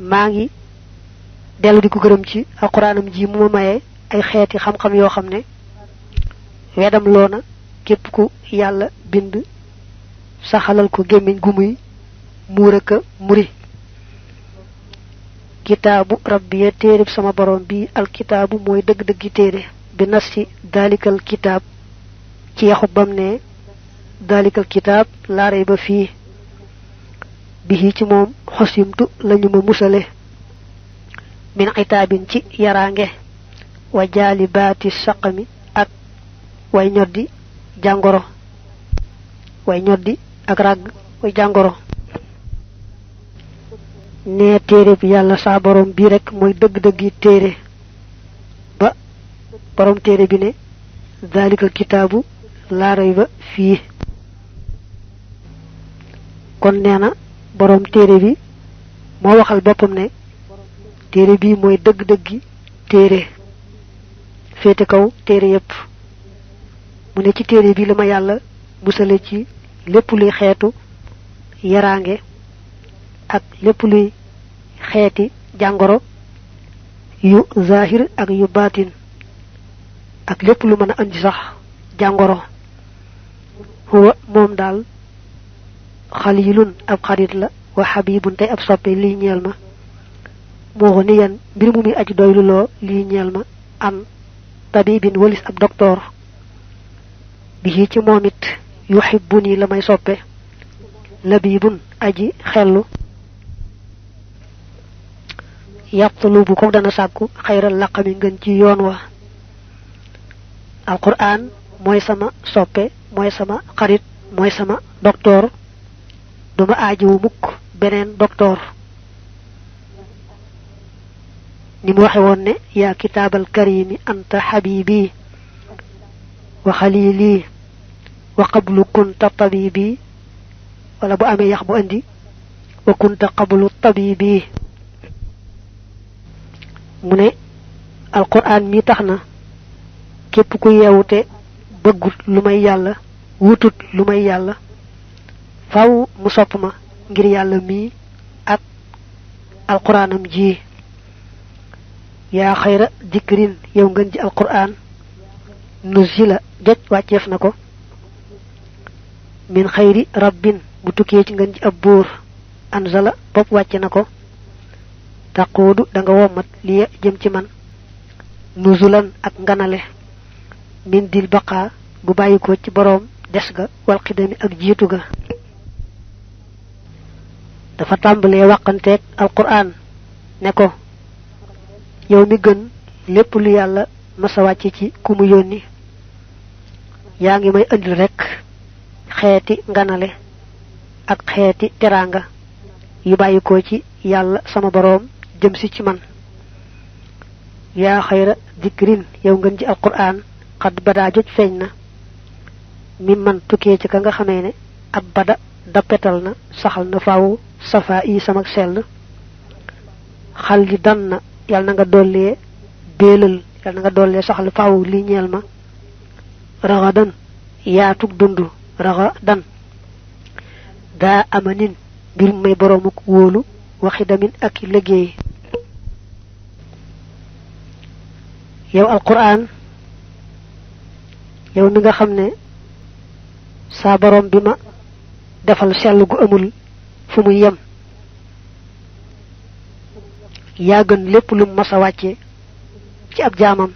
maa ngi dellu di ko gërëm ci alquranam ji mu ma maye ay xeeti xam-xam yoo xam ne wedam loona képp ku yàlla bind saxalal ko gémmiñ gu muy muuraka muri kitaabu rabbiya téereb sama borom bi alkitaabu mooy dëgg-dëggi téere bi nas ci daalikal kitaab ci yaxu bam ne daalikal kitaab laa rayba fii bihi ci moom xosimtu lañu ma musale min itaabin ci yaraange wa jaalibaati saqami ak way ñoddi jàngoro way ñoddi ak ràgg way jàngoro ne téere bi yàlla saa borom bii rek mooy dëgg-dëggi téere ba borom téere bi ne daalikal kitaabu laa rayba fii kon nee na borom téere bi moo waxal boppam ne téere bi mooy dëgg-dëggi téere féete kaw téere yépp mu ne ci téere bi la ma yàlla musale ci lépp luy xeetu yaraange ak lépp luy xeeti jàngoro yu zahir ak yu baatin ak lépp lu mën a andi sax jàngoro huwa moom daal xalilun ab xarit la wa xabibun tey ab soppe lii ñeel ma moo ni yan mbir mu muy aji doylu loo lii ñeel ma am tabibin walis ab docteur bi ci moom it yuhibbuni la may soppe labibun aji xellu yaqtulubu ko dana sàkku xayral laqami ngën ci yoon wa alquran mooy sama soppe mooy sama xarit mooy sama docteur duma aajiwu mukk beneen docteur ni mu waxe woon ne yaa kitaabal karimi anta habibi wa xalili wa qablu kunta tabibi wala bu amee yax bu andi wa kunta qablu tabibi mu ne alquran mi tax na képp ku yeewute bëggut lu may yàlla wutut lu may yàlla faw mu sopp ma ngir yàlla mii ak alquranam ji yaa xayra dikrin yow ngeen ji alquran nuzila joj wàcceef na ko min xayri rabbin bu tukkee ci ngeen ji ab buur anzala bopp wàcce na ko taquudu da nga wommat liya jëm ci man nuzulan ak nganale min dil baqa bu bàyyikoo ci boroom des ga wal xidami ak jiitu ga dafa tàmbalee wàqanteeg alquran ne ko yow mi gën lépp lu yàlla masa wàcce ci ku mu yónni yaa ngi may andil rekk xeeti nganale ak xeeti teraanga yu bàyyikoo ci yàlla sama boroom jëm si ci man yaa xayra dikrin yow ngeen ji alquran xad badaa joj feeñ na mi man tukkee ci ka nga xamee ne ab bada dappetal na saxal na faaw safa yi sama sell xal li dan na yàlla na nga dollee béelal yàlla na nga dollee saxal faaw li ñeel ma raxadan yaatug dund raxadan daa amanin mbir may boroomuk wóolu waxi damin ak liggéey yow alquran yow mi nga xam ne saa boroom bi ma defal sell gu amul fu muy yem yaa gën lépp lu masa wàcce ci ab jaamam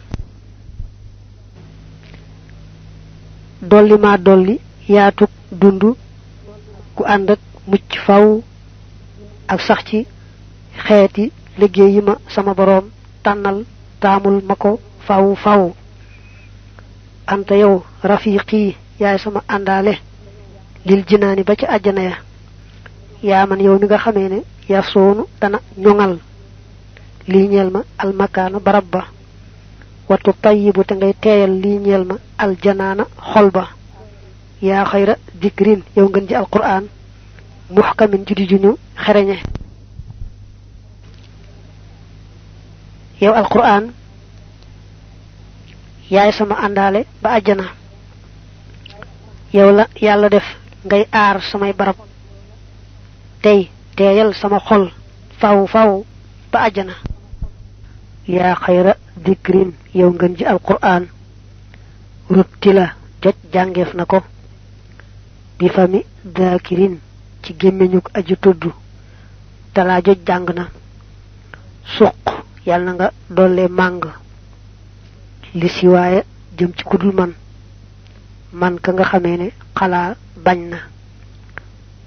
dolli maa dolli yaatug dund gu ànd ak mucc faw ak sax ci xeeti liggéey yi ma sama boroom tànnal taamul ma ko faw faw anta yow rafiqi yaay sama àndaale lil jinaani ba ci àjjana ya yaa man yow mi nga xamee ne yaa soonu dana ñoŋal lii ñeel ma almakaana barab ba watu tayyibu te ngay teeyal lii ñeel ma aljanaana xol ba yaa xayra dikrin yow ngeen ji alquran muhkamin ju di juñu xereñe yow alquran yaay sama àndaale ba àjjana yow la yàlla def ngay aar samay barab tey teeyal sama xol faw faw ba àjjana yaa xayra dikrin yow ngeen ji alquran ruttila jot jàngeef na ko bi fami daakirin ci gémmiñuk aju tudd talaa joj jàng na suq yàlla na nga dolle màng li siwaaya jëm ci kudul man ka nga xamee ne xalaa bañ na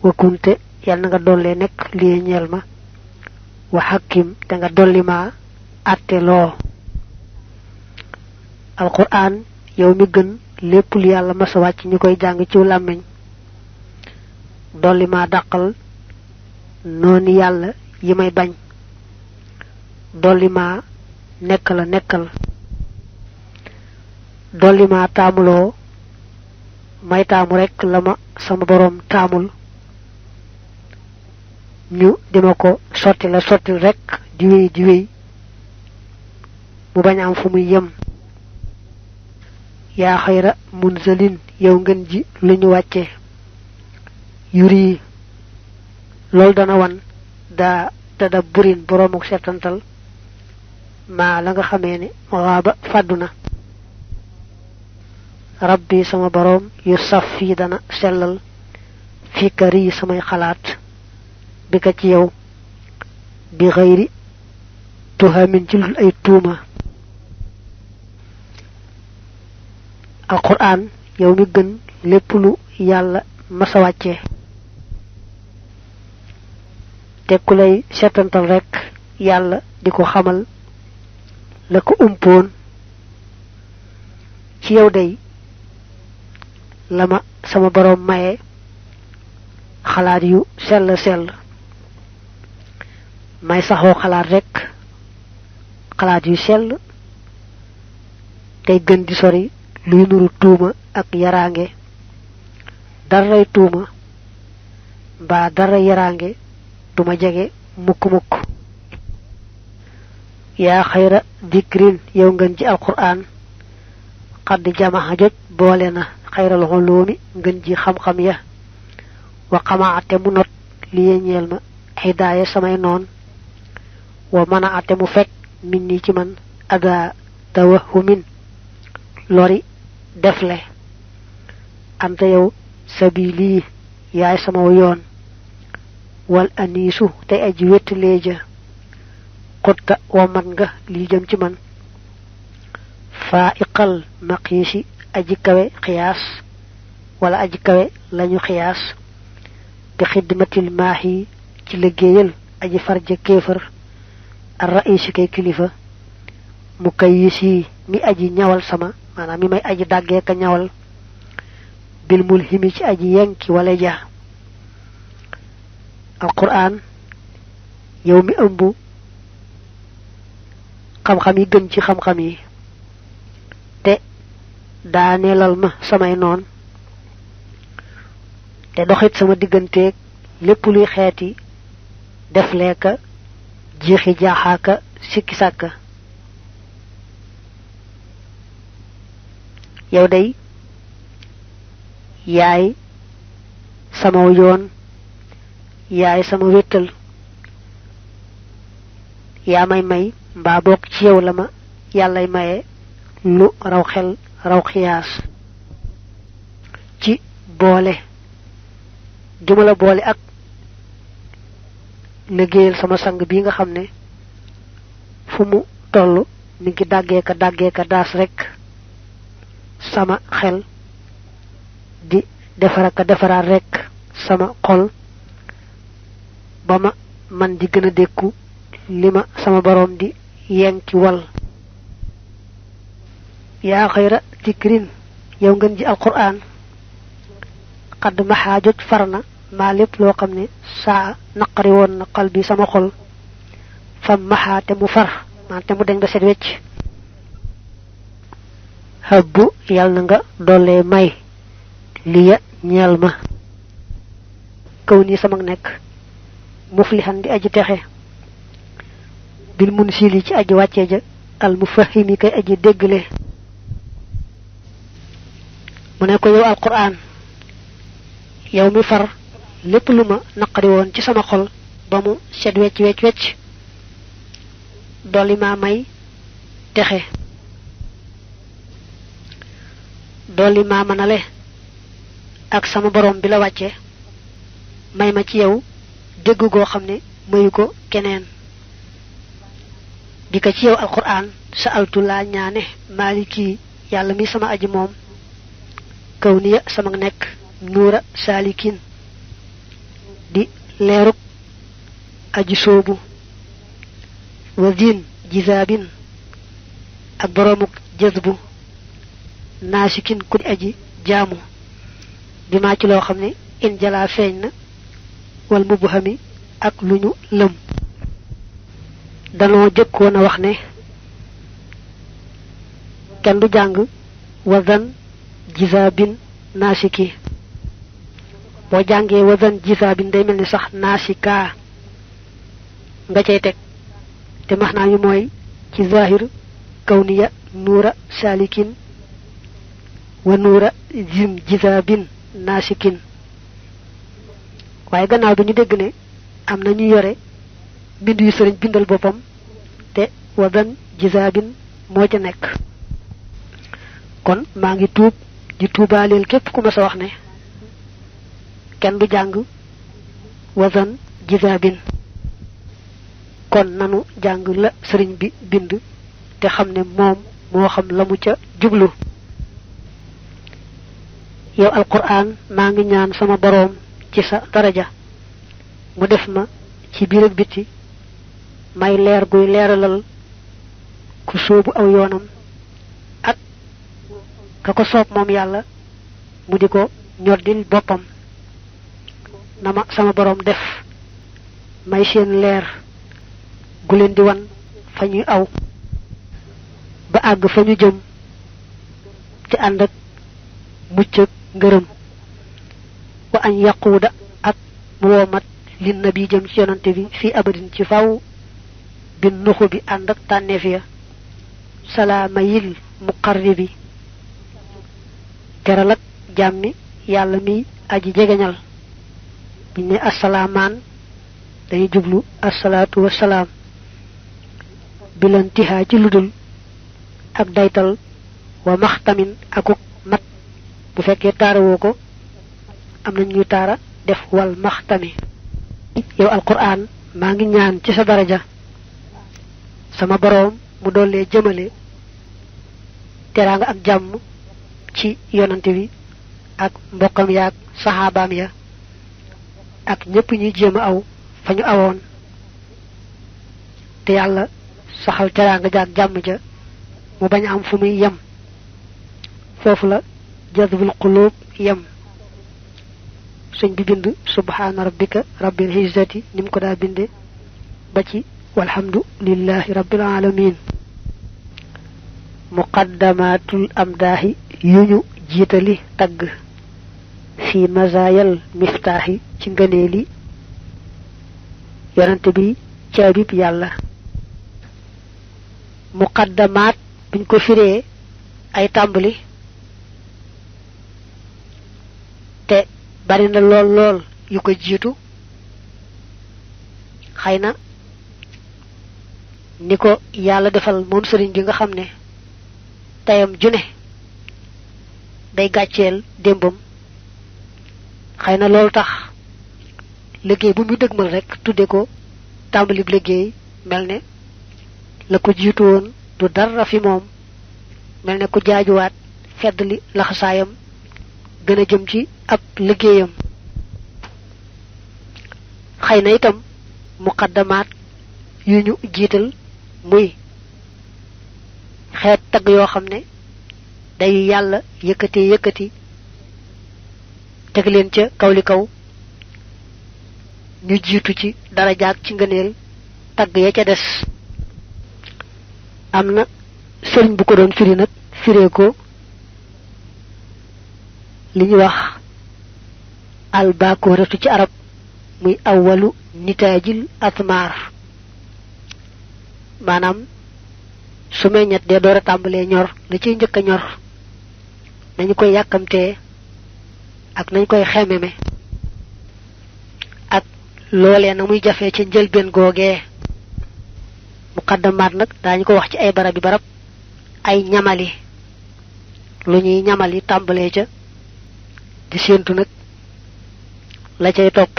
wakunte yàlla na nga dolle nekk lii ñeel ma wa hakim te nga dolli ma àtte loo alquran yow mi gën lépp lu yàlla masa wàcc ñu koy jàng ci làmmiñ dolli ma dàqal noonu yàlla yi may bañ dolli ma nekkal dolli ma taamuloo may taamu rekk la ma sama boroom taamul ñu dima ko sottil rekk di wéy mu bañ am fu muy yem yaa xayra munzalin yow ngeen ji lu ñu wàcce yuri loolu dana wan daa tadabburin boroomuk setantal maa la nga xamee ne waaba fàddu na rabbi sama boroom yu saf fii dana sellal fikari samay xalaat bi ka ci yow bi xëyri tuhamin ci lul ay tuuma alquran yow mi gën lépp lu yàlla masa wàcce te ku lay setantal rekk yàlla di ko xamal la ko umpoon ci yow day lama sama boroom maye xalaat yu sell may saxoo xalaat rekk xalaat yu sell tey gën di sori luy nuru tuuma ak yaraange daray tuuma mbaa dara yaraange duma jege mukk yaa xayra dikrin yow ngeen ji alquran xadd jamaxa joj boole na xayral xuloomi ngeen ji xam-xam ya wa xamaate mu not liye ñeel ma hidaaya samay noon wa mana ate mu fekk min ni ci man ada tawahumin lori defle anta yow sabili yaay sama yoon wal anisu te aji wetleeja xutta wa man nga li jëm ci man faiqal maqisi aji kawe xiyaas wala aji kawe lañu xiyaas bi xidmatil maahi ci liggéeyal aji farja kéefër ar raisi kay kilifa mu kayisi mi aji ñawal sama maanaam mi may aji dàggee ka ñawal bil mulhimi ci aji yenki wala ja alquran yow mi ëmb xam-xam yi gën ci xam-xam yi te daaneelal ma samay noon te doxit sama digganteeg lépp luy xeeti def leeka jiixi jaaxaaka sikki sàkka yow day yaay sama yoon yaay sama wéttal yaa may mbaa bokk ci yow la ma yàllay maye lu raw xel raw xiyaas ci boole juma la boole ak liggéeyal sama sang bi nga xam ne fu mu toll mi ngi dàggee ka daas rekk sama xel di defaraat rekk sama xol ba ma man di gën a dékku li ma sama boroom di yenki wal yaa xayra dikrin yow ngeen ji alquran xadd maxaa joj farna maa lépp loo xam ne saa naqari woon na xal bi sama xol fam maxaa te mu far maan te mu dañ ba set wecc habbu yàlla na nga doole may liya ñeel ma kaw nii sama nekk muflihan di aji texe bil munsili ci aji wàccee ja al mufahimi kay aji déggle mu ne ko yow alquran yow mi far lépp lu ma naqari woon ci sama xol ba mu set wecc dolli ma may texe dolli ma manale ak sama borom bi la wàcce may ma ci yow dégg goo xam ne mayu ko keneen bi ka ci yow alquran sa altu laa ñaane maliki yàlla mi sama aji moom kaw niya sama nekk nuura salikin di leeruk aji soobu wazin jizabin ak boromuk jazbu nasikin ku di aji jaamu bi ma ci loo xam ne in jala feeñ na wal mubhami ak luñu lëm danoo jëkkoon a wax ne kenn du jàng wazan jizabin nasiki boo jàngee wazan jizabin day mel ni sax nasika nga cay teg te maxnaa mi mooy ci zahir kawniya nuura salikin wa nuura zim jizabin nasikin waaye gannaaw bi ñu dégg ne am na ñu yore bind yu sëriñ bindal boppam te wazan jizabin moo ca nekk kon maa ngi tuub di tuubaaleel képp ku ma sa wax ne kenn du jàng wazan jizabin kon nanu jàng la sëriñ bi bind te xam ne moom moo xam la mu ca jublu yow alquran maa ngi ñaan sama boroom ci sa daraja mu def ma ci biir ak biti may leer guy leeralal ku soobu aw yoonam ak ka ko soob moom yàlla mu di ko ñoddil boppam na ma sama boroom def may seen leer gu leen di wan fa ñuy aw ba àgg fa ñu jëm te ànd ak mucc ak ngërëm wa añ yaquuda ak mu woomat lin nabi jëm ci yonante bi fii abadin ci faw bin nuxu bi ànd ak tànneef ya salaama yil muqarribi teral ak jàmmi yàlla mi aji jegeñal biñ ne assalaamaan dañuy jublu assalaatu wassalaam bilantihaa ci ludul ak daytal wa maxtamin akuk mat bu fekkee taarawoo ko am nañ ñuy taara def wal maxtami yow alquran maa ngi ñaan ci sa daraja sama boroom mu dollee jëmale teraanga ak jàmm ci yonante bi ak mbokkam yaak saxaabaam ya ak ñépp ñuy jéem a aw fa ñu awoon te yàlla saxal teraanga jaak jàmm ja mu bañ am fu muy yem foofu la jazbul qulub yem sëñ bi bind subhaana rabbika rabbil izzati ni mu ko daa binde ba ci walhamdu lillahi rabbil alamin muqaddamatul amdaahi yu ñu jiitali tagg fi mazayal miftaahi ci ngëneeli yonante bi caabib yàlla muqaddamaat buñ ko firee ay tàmbali te bari na lool lool yu ko jiitu xëy na ni ko yàlla defal moom sëriñ bi nga xam ne tayam june day gàcceel démbam xëy na loolu tax liggéey bu mu dëgmal rek tudde ko tàmbalib liggéey mel ne la ko jiitu woon du dara fi moom mel ne ku jaajuwaat fedd li laxasaayam gën a jëm ci ab liggéeyam xëy na itam muqaddamaat yu ñu jiital muy xeet tagg yoo xam ne day yàlla yëkkati teg leen ca kaw li kaw ñu jiitu ci darajaak ci ngëneel tagg ya ca des am na sëriñ bu ko doon firi nag firee ko li ñu wax albaakooratu ci arab muy awwalu nitaajil asmaar maanaam su meññet dee door a tàmbalee ñor la ciy njëkk a ñor nañu koy yàkkamtee ak nañ koy xememe ak loolee na muy jafee ca njëlbeen googee muqaddamat nak dañ ko wax ci ay barab ay ñamali lu ñuy ñamali tambalé ca di sentu nak la cey top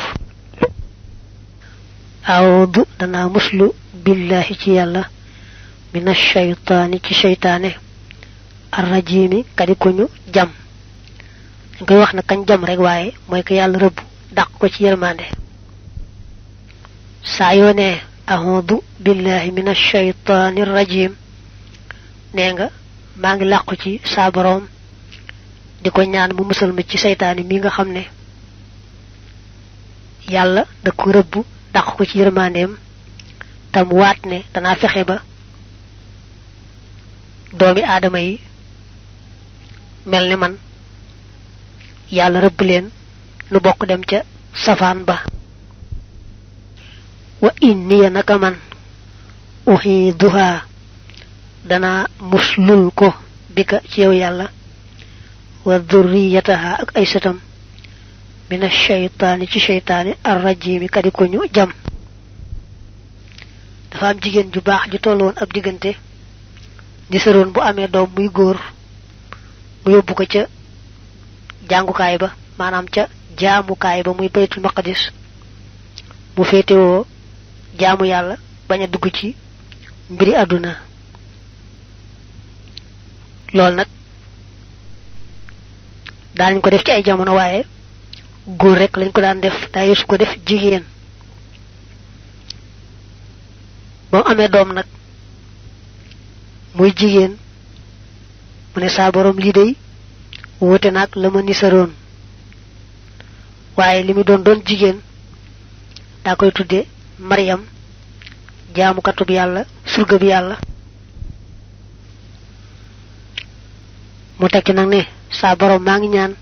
a'udhu dana muslu billahi ci yalla minash shaytani ci shaytané arrajimi kadi ko ñu jam ngay wax na kañ jam rek waye moy ko yalla reub dak ko ci yermande sa yone a'udhu billahi minash shaytanir rajim nenga ma ngi laqku ci sa borom diko ñaan mu musal ma ci shaytani mi nga xamne yalla da ko reub dak ko ci yermandem tam waat ne dana fexé ba doomi adama yi melni man yalla reub len nu bokk dem ca safaan ba wa inni naka man uhiduha dana muslul ko bika ci yow yalla wa dhurriyataha ak ay satam min ash-shaytani ci shaytani ar-rajim kadi ko ñu jam dafa am jigen ju baax ju tolloon ab digënté di sëroon bu amé doom muy goor mu yobbu ko ca jangukaay ba manam ca jaamukaay ba muy baytul maqdis mu fétéwo jaamu yalla baña dugg ci mbiri aduna lol nak dañ ko def ci ay jamono waye goor rek lañ ko daan def da yesu ko def jigen bo amé dom nak muy jigen mu ne sa borom li day wote nak lama ni saron waye limi don jigen da koy tuddé Maryam jaamu katub yalla surga bi yalla mu tekki nak ne sa borom ma ngi ñaan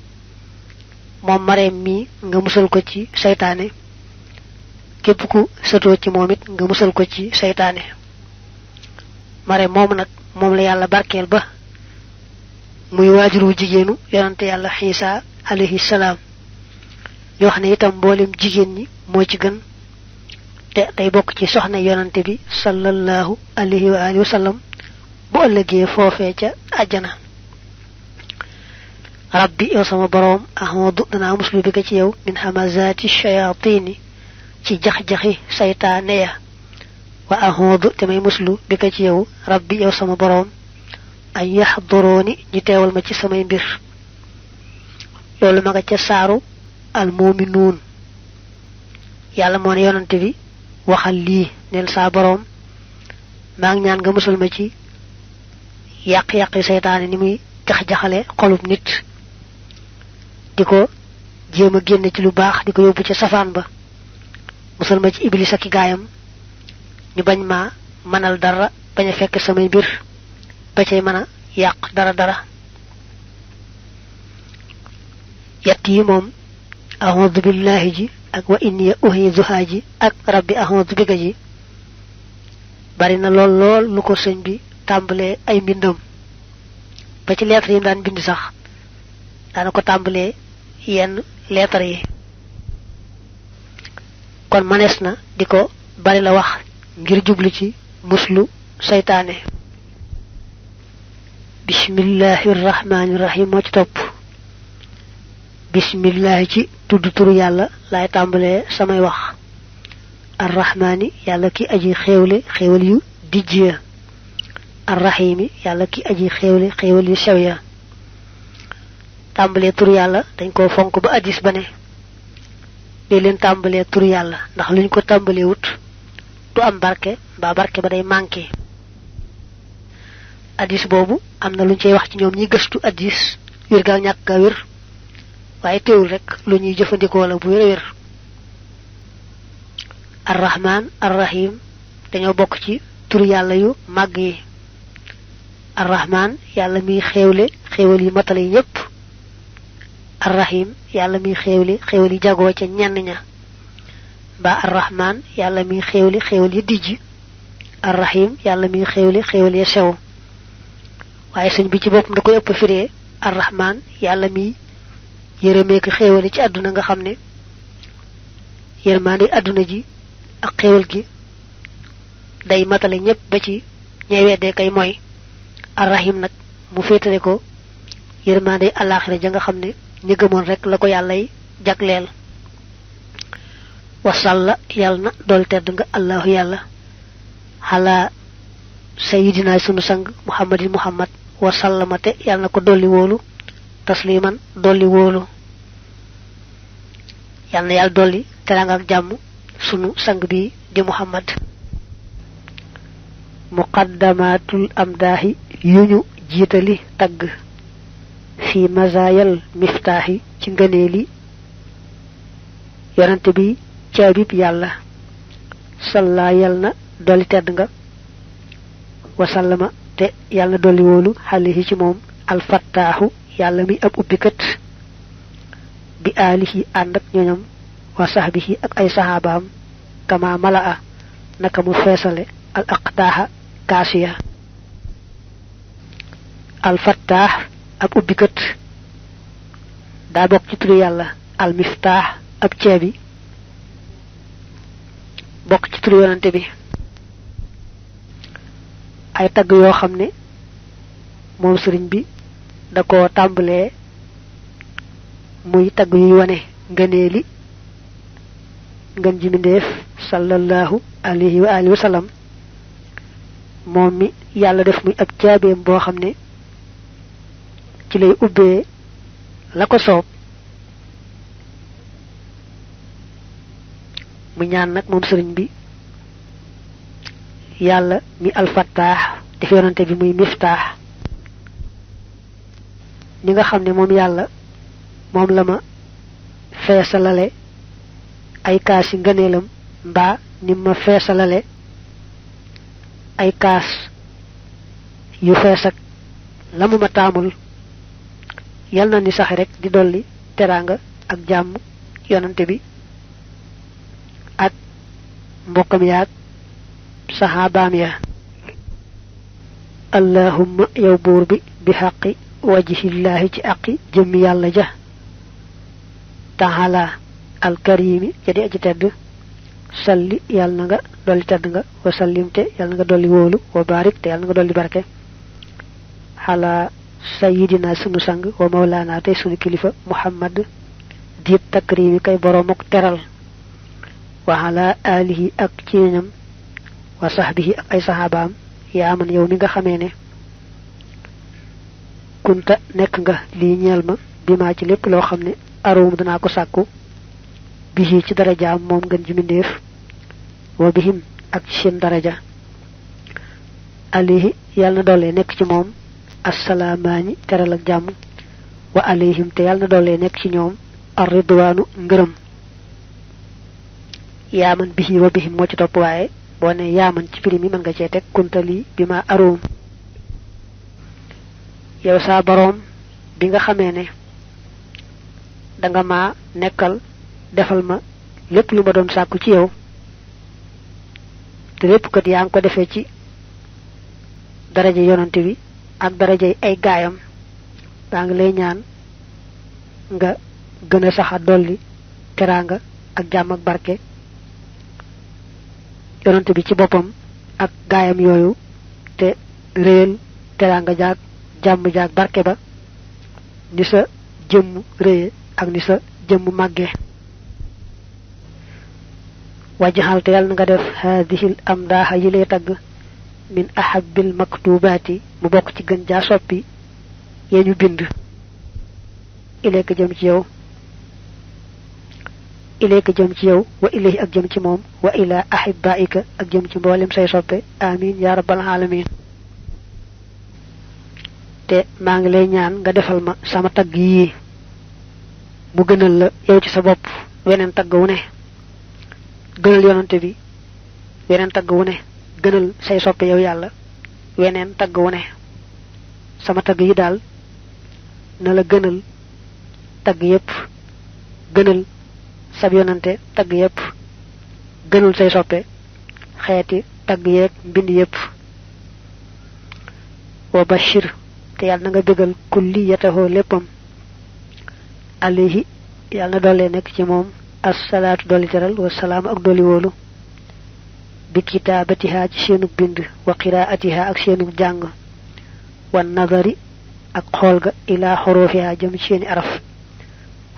mom Maryam mi nga musal ko ci shaytané képp ku sëto ci momit nga musal ko ci shaytané Maryam mom nak mom la yalla barkel ba muy wajuru jigenu yonante yalla Isa alayhi salam yo xane itam mbolim jigen ñi mo ci gën te tay bok ci soxna yonante bi sallallahu alayhi wa alihi wasallam bo ëllëgé fofé ca aljana rabbi yow sama borom ahmadu dana muslu bi ci yow min hamazati shayatin ci jax-jaxi saytaane ya wa ahmadu te may muslu bi ci yow rabbi yow sama borom ay yahduruni ñi teewal ma ci samay mbir lolu ma nga ca saaru al mu'minun yalla mo ne yonante bi waxal li nel sa borom ma ngi ñaan nga musul ma ci yaq seytaane ni muy jax-jaxale xolub nit diko jema genn ci lu baax diko yobbu ci safaan ba musul ma ci iblis ak gaayam ñu bañ ma manal dara baña fekk samay mbir ba cey mëna yaq dara yatti mom a'udhu billahi ji ak wa inni uhizuha ji ak rabbi a'udhu bika ji bari na lool lu ko señ bi tambalé ay mbindam ba ci lettre yi daan bind sax dana ko tambalé yenn lettre yi kon manes na diko bari la wax ngir jublu ci muslu shaytané bismillahir rahmanir rahim mo ci top bismillah ci tuddu turu yalla lay tambalé samay wax arrahmani yalla ki aji xewle xewal yu dijje arrahimi yalla ki aji xewle xewal yu sewya tambalé turu yalla dañ ko fonk ba hadis bané de len tambalé turu yalla ndax luñ ko tambalé wut du am barké ba barké ba day manké hadis bobu amna luñ cey wax ci ñom ñi gëstu hadis wir ga ñak ga wir waye teewul rek lu ñuy jëfëndiko la bu wër arrahman arrahim dañoo bok ci tur yalla yu mag yi arrahman yalla mi xewle xewal yi matale ñepp arrahim yalla mi xewle xewal yi jago ci ñenn ña ba arrahman yalla mi xewle xewal yi dijji arrahim yalla mi xewle xewal yi sew waye señ bi ci bopum da koy ëpp firé arrahman yalla mi yërëmé ko xéewal ci aduna nga xamné yërmande aduna ji ak xéewal gi day matale ñepp ba ci ñay wédé kay moy arrahim nak mu fétalé ko yërmande alakhirah ja nga xamné ñi gëmon rek la ko yàllay jagleel wasalla yalna dol tedd nga allah yàlla ala sayyidina sunu sang muhammadin muhammad wa sallamate yalna ko dolli wolu tasliman dolli wolu yalna yàlla dolli teranga ak jamm sunu sang bi di muhammad muqaddamatul amdahi yuñu jitali tagg fi mazayal miftahi ci ngëneeli yonante bi ciabib yalla salla yalna doli tedd nga wa sallama te yalla doli wolu halihi ci mom al fattahu yalla mi ab ubbikat bi alihi and ak ñoñam wa sahbihi ak ay sahabaam kama malaa naka mu fessale al aqtaha kasiya al fattah ab ubbikat da bok ci turu yalla al miftah ab ciabi bok ci turu yonante bi ay tag yo xamne mom serigne bi da ko tambalé muy tag yu wone ngeeneli ngeen ji mindeef sallallahu alayhi wa alihi wa sallam mom mi yalla def muy ab ciabem bo xamne ci lay ubbé la ko soob mu ñaan nak mom serigne bi yalla mi al fattah def yonante bi muy miftah ñi nga xamne mom yalla mom lama fessalale ay kaasi ngeenelam mba ni ma fessalale ay kaas yu fess ak lamu ma tamul yalna ni sax rek di dolli teranga ak jamm yonante bi ak mbokam yaak sahabaam ya allahumma yow buur bi bi haqqi wajhillahi ci aqi jëm yalla ja ta'ala al karimi jadi aji tedd salli yalla nga dolli tedd nga wa sallimte yalla nga dolli wolu wa barik te yalla nga dolli barke hala sayyidina sunu sang wa maulana tay sunu kilifa muhammad di takrimi kay boromuk teral wa ala alihi ak ci ñam wa sahbihi ak ay sahabaam ya man yow mi nga xamé ne kunta nek nga li ñeel ma bima ci lepp lo xamne arum dana ko sakku bihi ci daraja mom gën ji mindeef wa bihim ak ci seen daraja alihi yalla dolé nek ci mom assalamani teral ak jamm wa alayhim te yalla dolé nek ci ñoom ar-ridwanu ngeureum ya man bihi wa bihim mo ci top waye bo ne ya man ci primi man nga ci tek kuntali bima arum yow sa borom bi nga xamé ne da nga ma nekkal defal ma lepp lu ma doon sakku ci yow te lepp kat yaang ko defé ci daraja yonante bi ak daraja ay gaayam da nga lay ñaan nga gëna saxa dolli teranga ak jamm ak barke yonante bi ci bopam ak gaayam yoyu te reel teranga jaak jamm jaak barke ba ni sa jëm reey ak ni sa jëm magge wajhal te yalla nga def hadhihi al amdaha yile tag min ahabbil maktubati mu bok ci gën ja soppi yeñu bind ilayka jëm ci yow wa ilayhi ak jëm ci mom wa ila ahibbaika ak jëm ci mbolim say soppe amin ya rabbal alamin te ma ngi lay ñaan nga defal ma sama tag yi mu gënal la yow ci sa bop wenen tag wu ne gënal yonante bi wenen tag wu ne gënal say soppe yow yalla wenen tag wu ne sama tag yi dal na la gënal tag yépp gënal sab yonante tag yépp gënal say soppe xéeti tag yépp bind yépp wa bashir te yalla nga bëggal kulliyatahu leppam alayhi yalla dolé nek ci mom as-salatu doli teral wa salam ak doli wolu bi kitabatiha ci seenu bind wa qiraatiha ak seenu jàng wan nazari ak xool ga ila xurufiha jëm ci seeni araf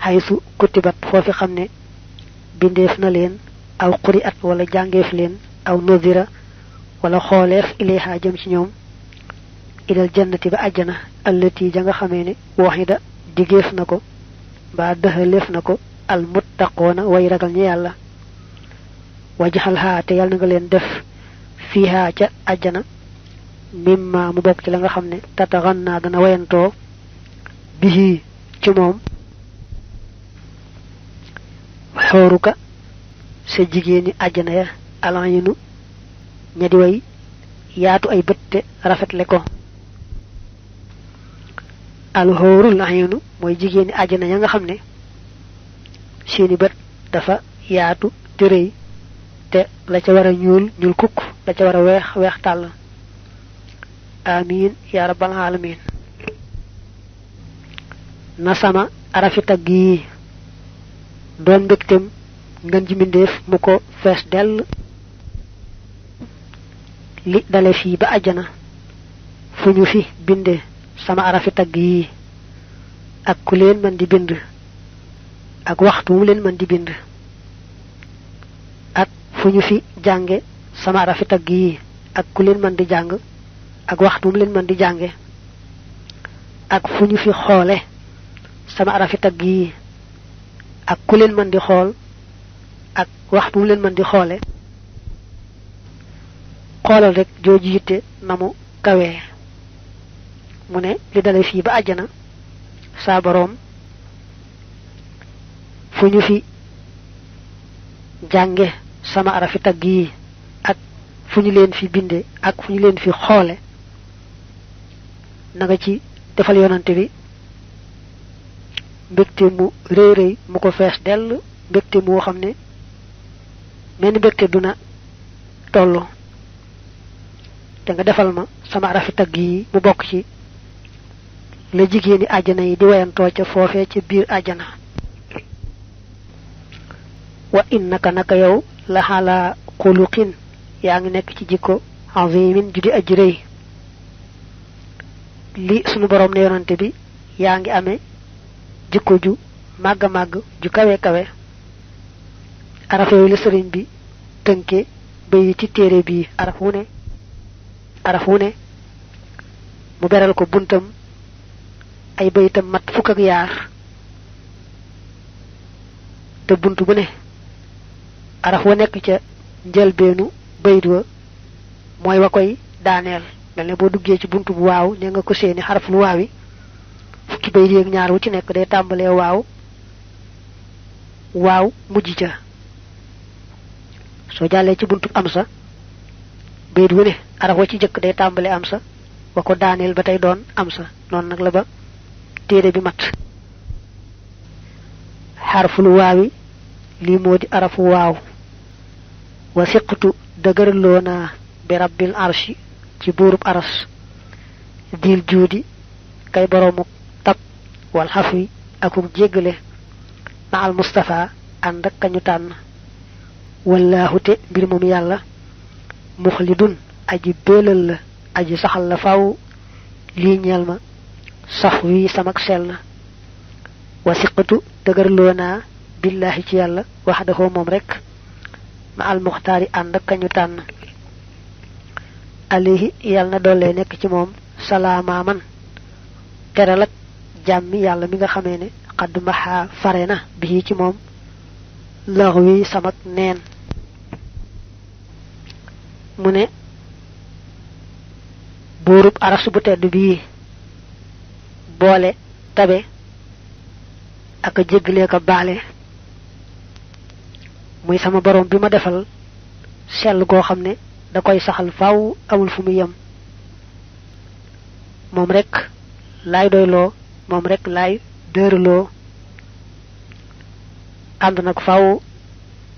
haythu kutibat foofi xam ne bindeef na leen aw quri'at wala jàngeef leen aw nuzira wala xooleef ilayha jëm ci ñoom ilal jannati ba àjjana allati ja nga xamee ne waxida digéef na ko mbaa dëxaleef na ko al muttaqoona way ragal ñi yàlla wajaxal te yàlla na nga leen def fiiha ca àjjana mimma mu bokk ci la nga xam ne tataxanna dana wayantoo bihi ci moom xooruka sa jigéeni àjjana ya alayinu ña di way yaatu ay bët te rafetle ko alxoorul ayinu mooy jigéeni àjjana ya nga xam ne seeni bët dafa yaatu te rëy te la ca war a ñuul ñuul kukk la ca war a weex weex tàll amin ya rabbal alamin na sama arafi tagg yi doon mbégtem ngën ji mbindéef mu ko fees dell li dale fii ba àjjana fu ñu fi binde sama arafi tagg yi ak ku leen mën di bind ak waxtu wu leen mën di bind ak fu ñu fi jànge sama arafi tagg yi ak ku leen mën di jàng ak waxtu wu leen mën di jànge ak fu ñu fi xoole sama arafi tagg yi ak ku leen mën di xool ak waxtu wu leen mën di xoole xoolal rek jooju yitte na mu kawee mu ne li dale fii ba àjjana saa boroom fu ñu fi jànge sama arafi tagg yi ak fu ñu leen fi binde ak fu ñu leen fi xoole na nga ci defal yonante bi mbégte mu rëy rëy mu ko fees dell mbégte moo xam ne mel ni mbégte duna tollu te nga defal ma sama arafi tagg yi mu bokk ci la jigéeni àjjana yi di wayantoo ca foofee ca biir àjjana wa innaka naka yow la xalaa xuluqin yaa ngi nekk ci jikko azimin ju di aji rëy li sunu borom ne yonante bi yaa ngi amee jikko ju màgg a màgg ju kawe kawe araf yooyu la sëriñ bi tënke bay ci téere bii araf wu ne mu beral ko buntam ay baytam mat fukk ak yaar te bunt bu ne araf wa nekk ca njëlbeenu bayit wa mooy wa koy daaneel mel ne boo duggee ci bunt bu waaw ne nga ko seeni xaraf lu waawi fukki bayit yeeg ñaar wu ci nekk day tàmbalee waaw mujj ca soo jàllee ci buntu am sa bayit wu ne araf wa ci jëkk day tàmbalee am sa wa ko daaneel ba tey doon am sa noonu nag la ba téere bi mat xarful waawi lii moo di arafu waaw wa siqtu dëgërloo naa bi rabbil arshi ci buurub aras dil juudi kay boromuk tab wal xafwi akuk jéggale ma al mustafa ànd ak kañu tànn wallaahu te mbir moom yàlla muxlidun aji béelal la aji saxal la faw lii ñeel ma sax wi samak sell wa siqatu dëgërloo naa billahi ci yàlla waxdahu moom rek ma al muxtaari ànd ak kañu tànn alayhi yàlla na doole nekk ci moom salaamaaman teral ak jàmmi yàlla mi nga xamee ne xadd maxaa fare na bii ci moom lax wi samak neen mu ne buurub aras bu tedd bii boole tabe ak a jéggalee ko baale muy sama borom bi ma defal sell goo xam ne da koy saxal faaw amul fu mu yem moom rek laay doyloo moom rek laay dërloo ànd nag faaw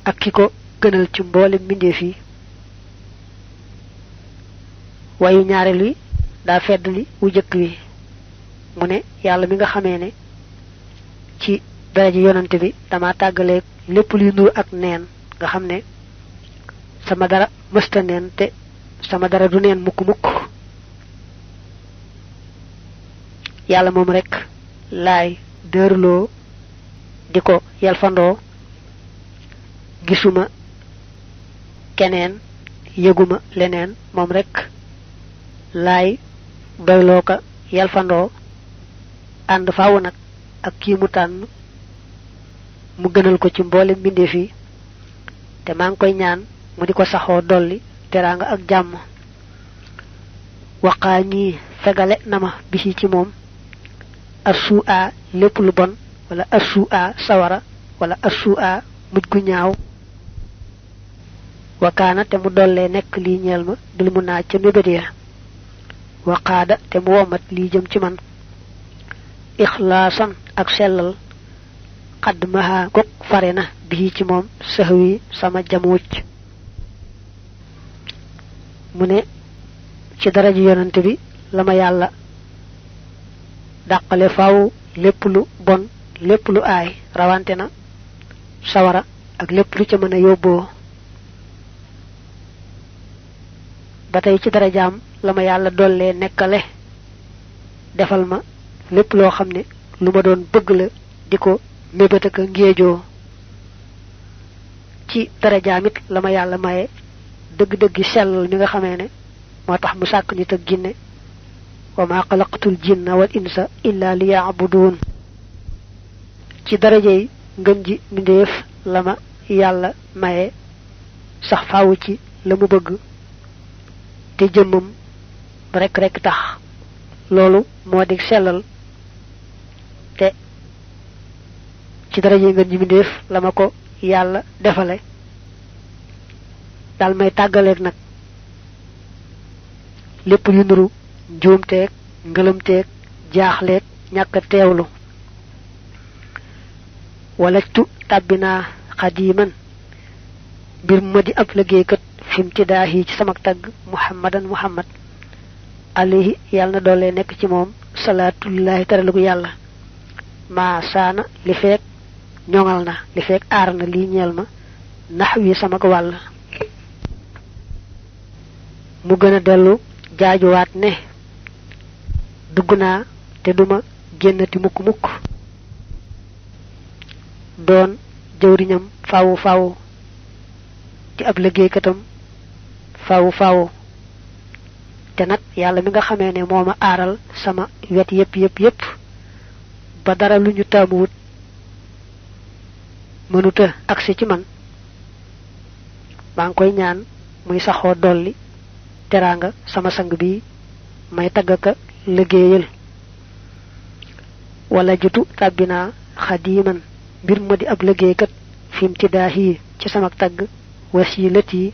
ak ki ko gënal ci mboole mbindeef yi wayu ñaareel wi daa feddali wu jëkk wi mu ne yàlla mi nga xamee ne ci daraja yonante bi dama tàggaleeg lépp luy nur ak neen nga xam ne sama dara mësta neen te sama dara du neen mukk mukk yàlla moom rek laay dërloo di ko yalfandoo gisuma keneen yëguma leneen moom rek laay doyloo ka yalfandoo ànd faaw nag ak kii mu tànn mu gënal ko ci mboole mbindeef yi te maa ngi koy ñaan mu di ko saxoo dolli teraanga ak jàmm waqaa nii fegale nama bi ci moom assu'a lépp lu bon wala assu'a sawara wala assu'a mujj gu ñaaw wakaana te mu dollee nekk lii ñeel ma bil mu naa ca mébét ya waqaada te mu womat lii jëm ci man ixlaasan ak sellal xadd maha gog fare na bii ci moom sahwi sama jamuuc mu ne ci daraja yonante bi la ma yàlla dàqale faaw lépp lu bon lépp lu aay rawante na sawara ak lépp lu ca mën a yóbboo ba tey ci darajaam la ma yàlla dollee nekkale defal ma lépp loo xam ne lu ma doon bëgg la di ko mébét ak ngéejoo ci darajaam it la ma yàlla maye dëgg-dëggi sellal mi nga xamee ne moo tax mu sàkk nit ak jinne wa ma xalaqtul jinna wal insa illa liya'budun ci darajey ngën ji mbindeef la ma yàlla maye sax faawu ci la mu bëgg te jëmmam rek tax loolu moo di sellal te ci darajey ngën ji mbindeef la ma ko yàlla defale dal may tàggaleeg nag lépp yu nuru njuumteeg ngëlëmteeg jaaxleeg ñàkk a teewlu walajtu tàbbinaa xadiman mbir ma di ab liggéeykat fimtidaahi ci sama tagg muhammad alayhi yàlla na doole nekk ci moom salaatullahi taralugu yàlla maa saana li feek ñoŋal na li feek aar na lii ñeel ma nax wi sama ko wàll mu gën a dellu jaajuwaat ne dugg naa te duma génnati mukk mukk doon jëwriñam faawu di ab liggéeykatam faawu te nag yàlla mi nga xamee ne moo ma aaral sama wet yépp ba dara lu ñu taamuwut mënuta agsi ci man maa ngi koy ñaan muy saxoo dolli teraanga sama sang bi may taggaka liggéeyal wala jutu tàbbinaa xadiman mbir ma di ab liggéeykat fim ci daahi ci sama tagg wasilati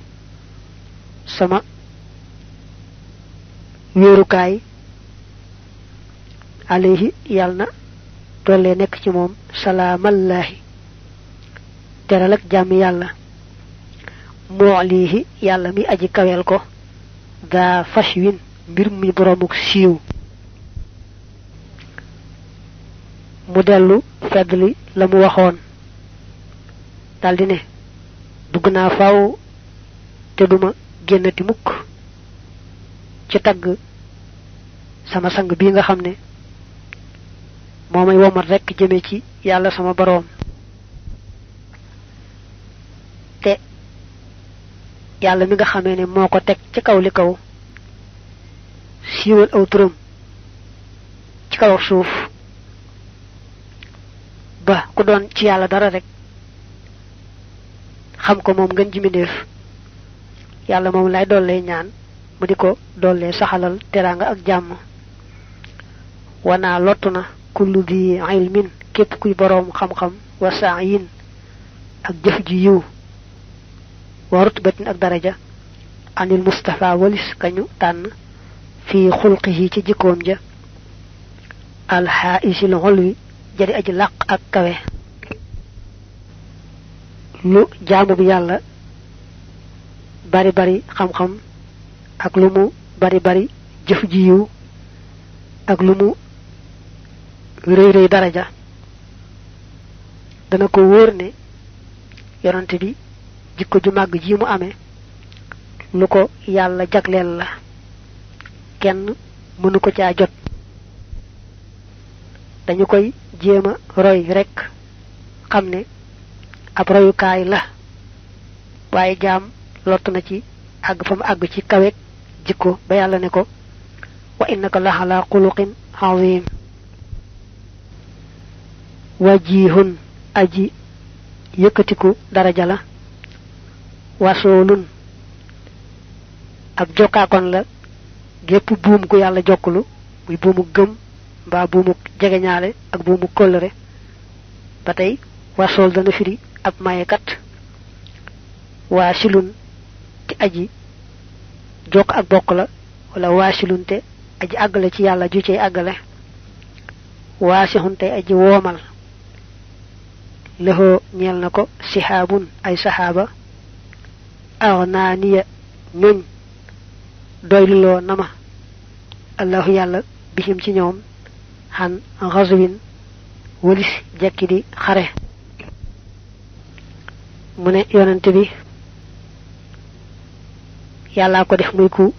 sama wéerukaay alayhi yàlla na doole nekk ci moom salaamallaahi teral ak jàmm yàlla moolihi yàlla mi aji kawel ko daa fashwin mbir mi boromuk siiw mu dellu feddli la mu waxoon daldi ne dugg naa faaw te duma génnati mukk ci tagg sama sang bii nga xam ne moo may womat rekk jëme ci yàlla sama boroom te yàlla mi nga xamee ne moo ko teg ci kaw li kaw siiwal aw turam ci kaw suuf ba ku doon ci yàlla dara rek xam ko moom ngeen ji mbindeef yàlla moom lay dollee ñaan mu di ko dollee saxalal teraanga ak jàmm wanaa lottu na kullu di ilmin képp kuy boroom xam-xam wa sa'yin ak jëf ji yiw wa rutbatin ak daraja anil mustafa walis kañu tànn fi xulqihi ci jikkoom ja alxaisil xolwi jadi aji làq ak kawe lu jaamu bi yàlla bari xam-xam ak lu mu bari jëf ji yiw ak lu mu rëy daraja dana ko wóor ne yonante bi jikko ju màgg ji mu amee lu ko yàlla jagleel la kenn mënu ko caa jot dañu koy jéema roy rekk xam ne ab royukaay la waaye jaam lott na ci àgg fa mu àgg ci kaweek jikko ba yàlla ne ko wa innaka la ala xuluqin azim wajihun aji yëkkatiku daraja la wasoolun ab jokkaakon la gépp buum gu yàlla jokkulu muy buumu gëm mbaa buumu jegeñaale ak buumu kóllëre ba tey wasool dana firi ab mayekat waasilun te aji jokk ak bokk la wala waasilun te aji àggale ci yàlla ju cey àggale waasixun te aji woomal lëxoo ñeel na ko sihaabun ay saxaaba arnaaniya ñoñ doyluloo nama allahu yàlla bihim ci ñoom xan xaswin walis jekki di xare mu ne yonent bi yàllaa ko def muy ku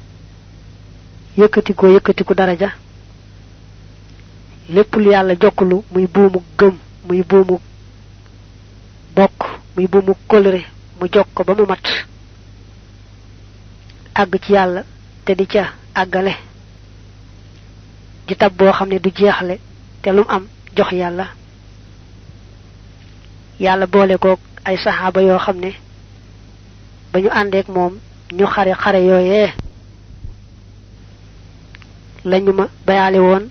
yëkkatiku daraja lépp lu yàlla jokkulu muy buumu gëm muy buumu bokk muy buumu kóllëre mu jokk ko ba mu mat àgg ci yàlla te di ca àggale di tab boo xam ne du jeexle te lum am jox yàlla yàlla boole kook ay saxaaba yoo xam ne ba ñu àndeek moom ñu xare yooyee lañu ma bayaale woon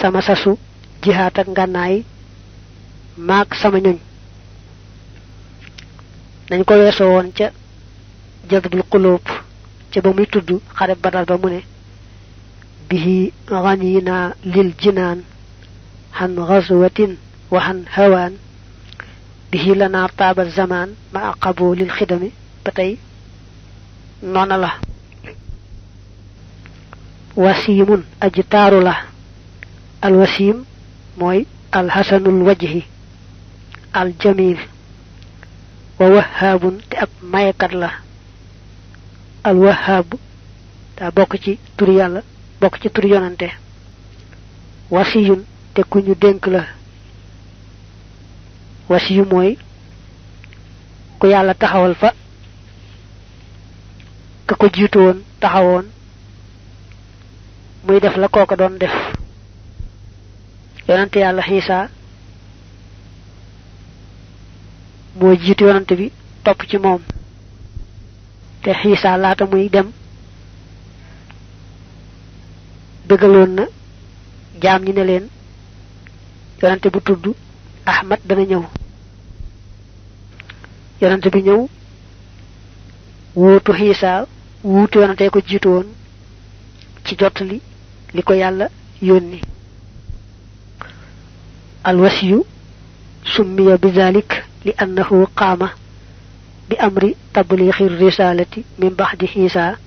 sama sasu jihaat ak ngànnaay maag sama ñoñ dañ ko weesoo woon ca jadbul qulub ca ba muy tudd xare Badar ba mu ne bihi ghanina lil jinaan han ghazwatin wa han hawaan bihi lana taaba zaman ma aqabu lil xidami ba tey noona la wasiimun aji taaru la alwasiim mooy alxasanul wajhi aljamil wa wahaabun te ab mayekat la alwahaab daa bokk ci turi yàlla bokk ci turi yonante wasiyun te ku ñu dénk la wasiyu mooy ku yàlla taxawal fa ka ko jiitu woon taxawoon muy def la kooka doon def yonante yàlla Xiisa moo jiitu yonante bi topp ci moom te Xiisa laata muy dem bëggaloon na jaam ñi ne leen yonante bu tudd Ahmad dana ñëw yonante bi ñëw wuutu Xiisa wuutu yonante ko jiitu woon ci jottali li ko yàlla yónni alwasiyu summiya bi zalik li annahu qaama bi amri tabliixi risalati min baxdi Xiisa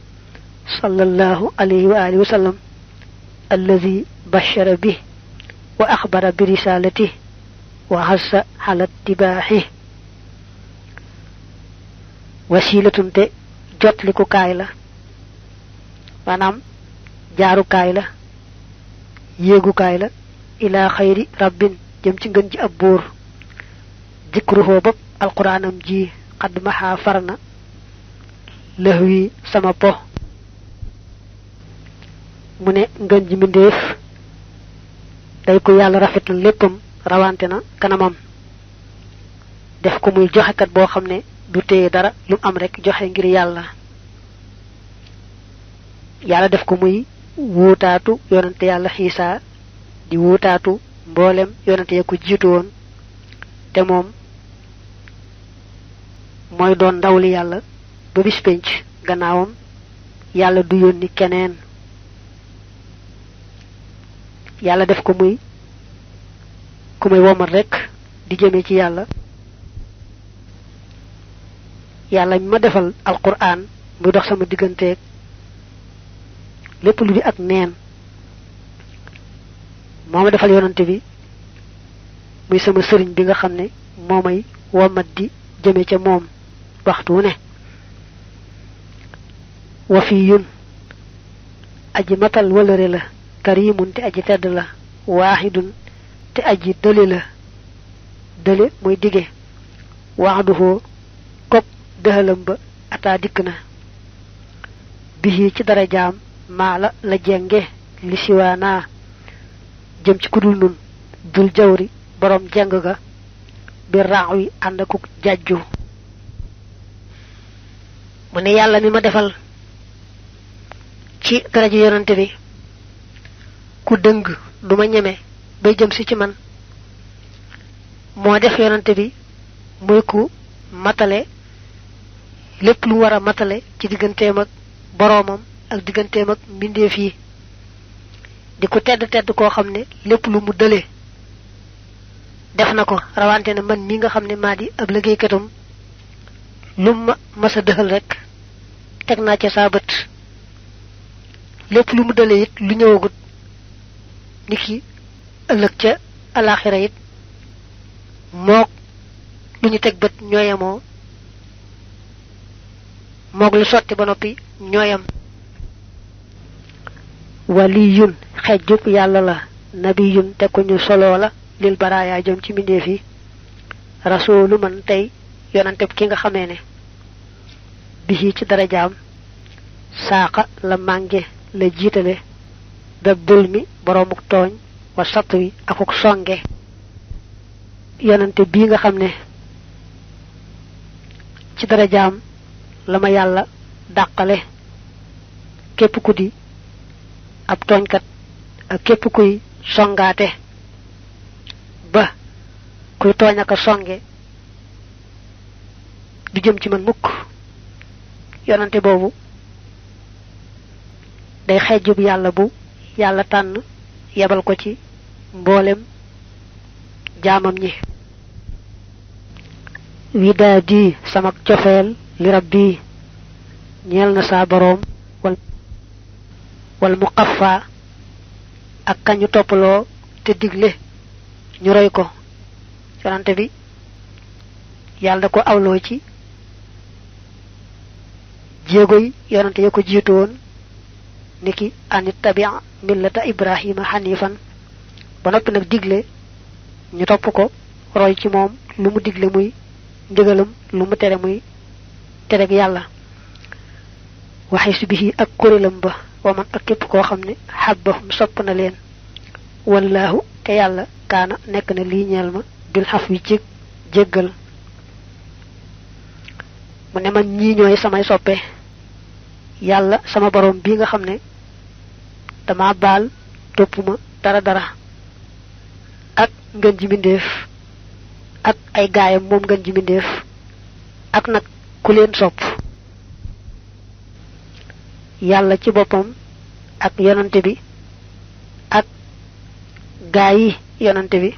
sallallahu alayhi wa alihi wa sallam alladi bashara bi wa axbara bi risalati wa hassa ala tibaaxi wasilatun te jotliku kaay la maanaam jaarukaay la yéegukaay la ilaa xayri rabbin jëm ci ngën ji ab buur dikruhoo bopp alquraanam ji xadd maxaa far na lëhwi sama po mu ne ngën ji mbindéef day ko yàlla rafet na léppam rawante na kanamam def ko muy joxekat boo xam ne du téye dara lu mu am rek joxe ngir yàlla yàlla def ko muy wuutaatu yonante yàlla Xiisa di wuutaatu mboolem yonante ya ko jiitu woon te moom mooy doon ndawli yàlla ba bis penc gannaawam yàlla du yónni keneen yàlla def ko muy ku may womal rek di jëme ci yàlla yàlla mi ma defal alquran muy dox sama digganteeg lépp lu di ak neen moo ma defal yonante bi muy sama sëriñ bi nga xam ne moo may womat di jëme ca moom waxtu wu ne wafiyun aji matal walare la karimun te aji tedd la wahidun te aji dele la dele moy dige wa'duhu kop dehalam ba ata dikna bihi ci dara jam mala la jenge li siwana jëm ci kudul nun dul jawri borom jeng ga bi raawi and ak jajju mu ne yalla mi ma defal ci dara ji yonante bi ku deung duma ñëmé bay jëm ci man mo def yonante bi muy ku matale lepp lu wara matale ci digganteem ak boromam ak digganteem ak mbindeef yi di ko tedd koo xam ne lépp lu mu dële def na ko rawante ne man mi nga xam ne maa di ab liggéeykatam lu ma masa dëxal rek teg naa ca saa bët lépp lu mu dële it lu ñëwagut niki ëllëg ca alaxira it mook lu ñu teg bët ñooyamoo moog lu sotti ba noppi ñooyam waliyun xejjup yàlla la nabiyun te ko ñu solo la lil baraya jëm ci mindeef yi rasulu man tey yonanteb ki nga xamee ne bihi ci darajaam saaqa la mànge la jiitale da bulmi boromuk tooñ wa satwi akuk songe yonante bii nga xam ne ci darajaam lama yàlla dàqale képp ku di ab tooñkat ak képp kuy songaate ba kuy tooñ ak songe du jëm ci man mukk yonante boobu day xejjub yàlla bu yàlla tànn yebal ko ci mboolem jaamam ñi widaadi samak cofeel li rabbi ñeel na saa boroom wal muqaffa ak kañu toppaloo te digle ñu roy ko yonante bi yàlla da ko awloo ci jéegoy yonante ya ko jiitu woon niki anit tabi'a millata ibrahima hanifan ba noppi nag digle ñu topp ko roy ci moom lu mu digle muy ndigalam lu mu tere muy tereg yàlla waxis bihi ak kurélam ba waman ak képp koo xam ne xabbahum sopp na leen wallahu te yàlla kaana nekk na lii ñeel ma bil xaf wi ci jéggal mu ne man ñii ñooy samay soppe yàlla sama borom bii nga xam ne dama baal toppuma dara ak ngën ji mbindeef ak ay gaayam moom ngën ji mbindeef ak nag ku leen sopp yàlla ci boppam ak yonante bi ak gaayi yonante bi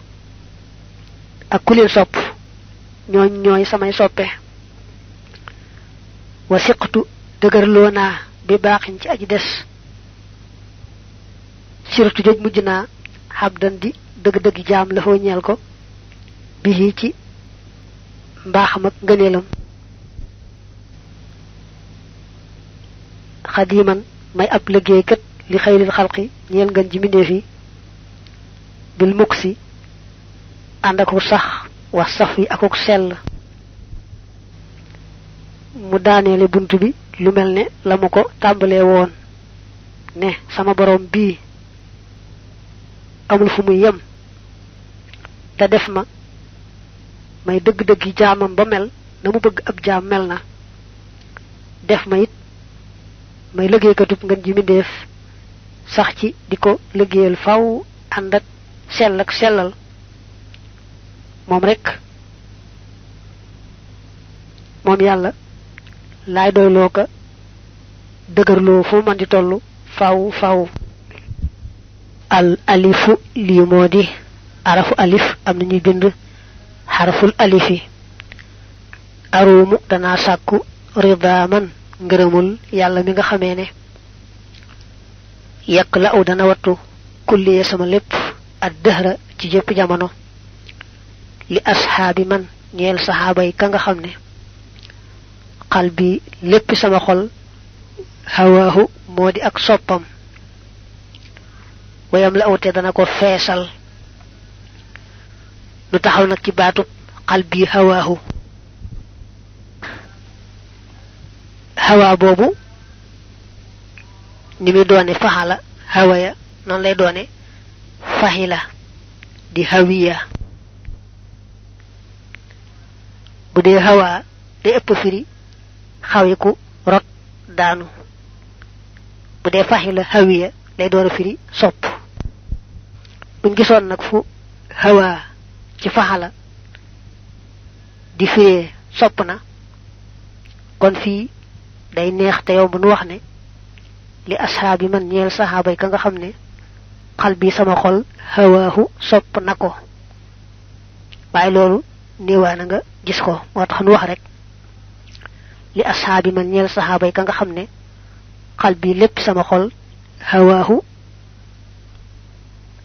ak ku leen sopp ñooy samay soppe wasiqtu dëgërloo naa bi baaxin ci aji des sirtu joj mujj naa xabdan di dëgg-dëgg jaam la foo ñeel ko bi ci mbaaxam ak ngëneelam xadiman may ab liggéeykat li xayril xalqi ñeel ngën ji mbindeef yi bil muksi ànd akuk sax wax saf yi akuk sell mu daaneele bunt bi lu mel ne la mu ko tàmbalee woon ne sama borom bii amul fu muy yem te def ma may dëgg-dëgg jaamam ba mel na mu bëgg ab jaam mel na def ma it may liggéeykatub ngën ji mbindeef sax ci di ko liggéeyal faw ànd ak sell ak sellal moom rek moom yàlla laay doyloo ko dëgërloo fu man di tollu faw al alifu lii moo di arafu alif am na ñuy bind xaraful alifi aruumu danaa sàkku ridaaman ngërëmul yàlla mi nga xamee ne yàq la aw dana wattu kulliye sama lépp ad dëhra ci jëpp jamono li ashaabi man ñeel saxaaba yi ka nga xam ne xal bi lépp sama xol hawahu modi ak soppam wayam la awte dana ko feesal lu taxaw nak ci baatu qalbi hawahu hawa bobu ni mi doone fahala hawaya non lay doone fahila di hawiya budé hawa day ëpp firi xawiku rot daanu budé fahila hawiya lay doora firi sopp buñ gisoon nak fu hawa ci fahala di firi sopp na kon fi day neex te yow bu nu wax ne li ashabi man ñeel sahaba ka nga xamne qalbi sama xol hawahu sopp nako bay lolu neewana nga gis ko motax nu wax rek li ashabi man ñeel sahaba ka nga xamne qalbi lepp sama xol hawahu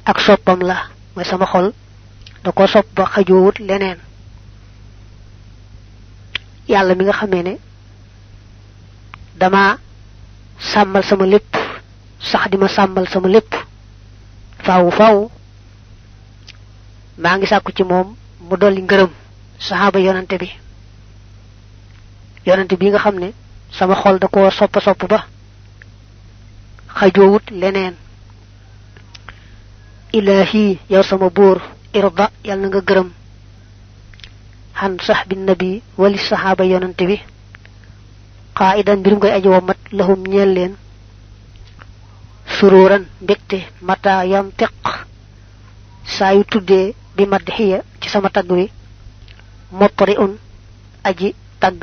ak soppam la moy sama xol da ko sopp ba xajowut leneen yalla mi nga xamé ne dama sambal sama lepp sax dima sambal sama lepp faaw ma ngi sakku ci mom mu doli ngeureum sahaba yonante bi nga xamne sama xol da ko sopp ba xajowut leneen ilahi yow sama bur irda yalla nga geureum han sahbi nabi wali sahaba yonante bi qaidan birum koy aji womat lahum ñeel leen sururan mbekte mata yantiq sayu tuddé bi madhiya ci sama tagg wi motriun aji tagg